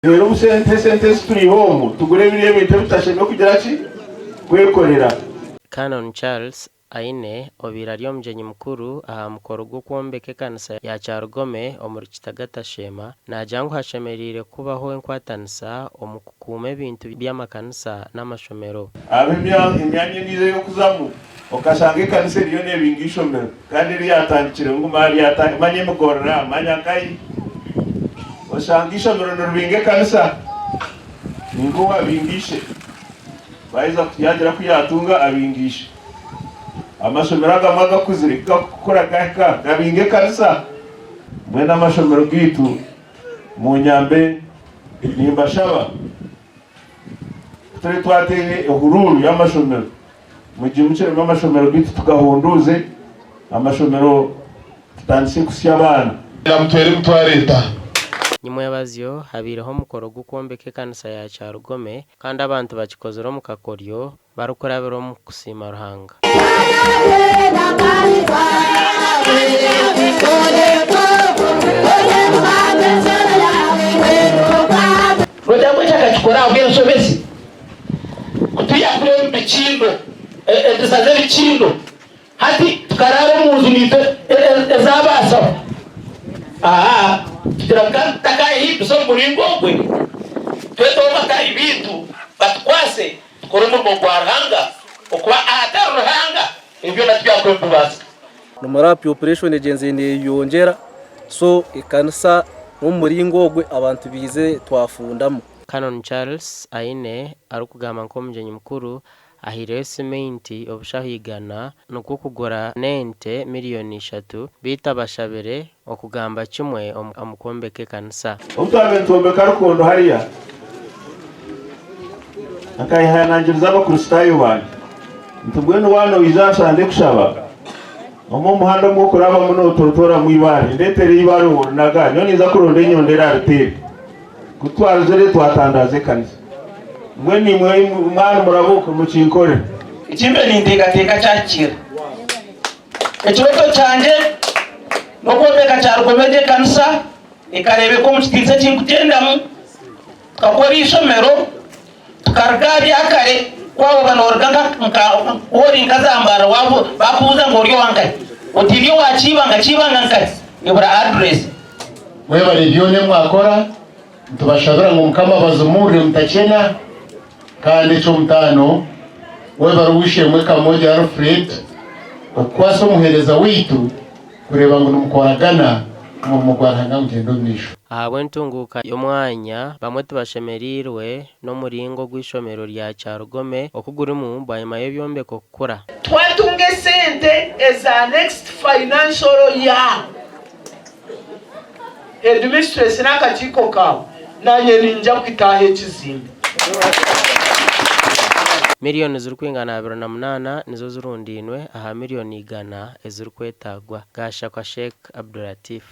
Reero obusente esente ezi turiiha omu tugure biri ebintu ebitashemereire kugira ki? Kwekorera. Canon Charles Aine obaire ari omugyenyi mukuru aha mukoro gw'okwombeka ekanisa ya Kyarugome omuri Kitagata Sheema naagira ngu hashemereire kubaho enkwatanisa omu kukuuma ebintu by'amakanisa n'amashomero. Hariho emyanya endiijo ey'okuzamu okashanga ekanisa eriyo neebinga eishomero kandi eri yaatandikire ngu manya emikorera manya nkahi oshanga eishomero niribinga ekanisa ninka owaabinga ishe baaheza yaagira ku yaatunga abinga ishe. Amashomero agamwe agakuzire ku garikukura gahika gabinga ekanisa. Mbwenu amashomero gaitu munyambe nimbashaba ku turi twateire ehuruuru y'amashomero mugimukiremu amashomero gaitu tugahunduuze, amashomero tutandikye kusya abaana. Mutwere emitwaro etaano. Nyimwebazyo habaireho omukoro gw'okwombeka ekanisa ya Kyarugome kandi abantu bakikozire omu kakoryo barikurabira omu kusiima Ruhanga. Nogira ngu eki akakikora ahabw'enshobe ze? Ku tuyakura ebikindo, empisa z'ebikindo, hati tukaraara omu nju naitwe ez'abasaho. Aa, tugira ngu kandi tutakayehimbisa omu muringo ogwe, tweteho bataahi baitu batukwase tukore omurimo gwa Ruhanga, okuba ahatari Ruhanga ebi byona tibyakuba nibibaasika. Nimuraba population egyenzire neyeyongyera so ekanisa n'omu muringo ogwe abantu baize twafundamu. Canon Charles Aine arikugamba nk'omugyenyi mukuru ahaireyo siminti obushaho igana nikwo kugura n'ente miriyoni ishatu beitu abashabire okugamba kimwe omu kwombeka ekanisa. Obu twabaire nitwombeka rukondo hariya, nkayehanangiriza Abakristaayo bangye nti, Mbwenu waaba noija aha Sande kushaba, omu omuhanda omu orikurabamu noototoramu eibaare. Ndeetera eibaare orinaga, nyowe ninza kuronda enyondo eraariteere. Ku twaruzire twatandaaza ekanisa. Mbwenu imwe mwaba nimurabuka mukinkorere. Eki mbe ninteekateeka kyahikirira. Ekirooto kyangye n'okwombeka Kyarugoma egi ekanisa ekareebeka omu kitiinisa eki nkugyendamu, tukakora eishomero, tukaruga aha bya kare ku waaba nooruga nka ori nka Zambarara baakubuuza ngu ori owa nkahi? Oti ndi owa Kiibanga, Kiibanga nkahi? Ebura address. Mwebare byona ebi mwakora, nitubashabira ngu Mukama abazimurire mutakyena, kandi eky'omutaano webare ow'eishe-emwe Kamogi Alfred okukwasa omuheereza waitu kureeba ngu nimukoragana omurimo gwa Ruhanga ngugyende omu maisho. Ahabw'entunguuka y'omwanya, bamwe tibashemereirwe n'omuringo ogu eishomero rya Kyarugome oku gurimu bwanyima y'ebyombeko kukura. Twatunga esente eza next financial year. Headmistress n'akakiiko kaawe, naanye niinyija kukitaaha ekizimbe. Miriyoni zirikwingana 28 nizo zirundainwe aha miriyoni igana ezirikwetaagwa. Gashakwa Sheikh Abdulatif.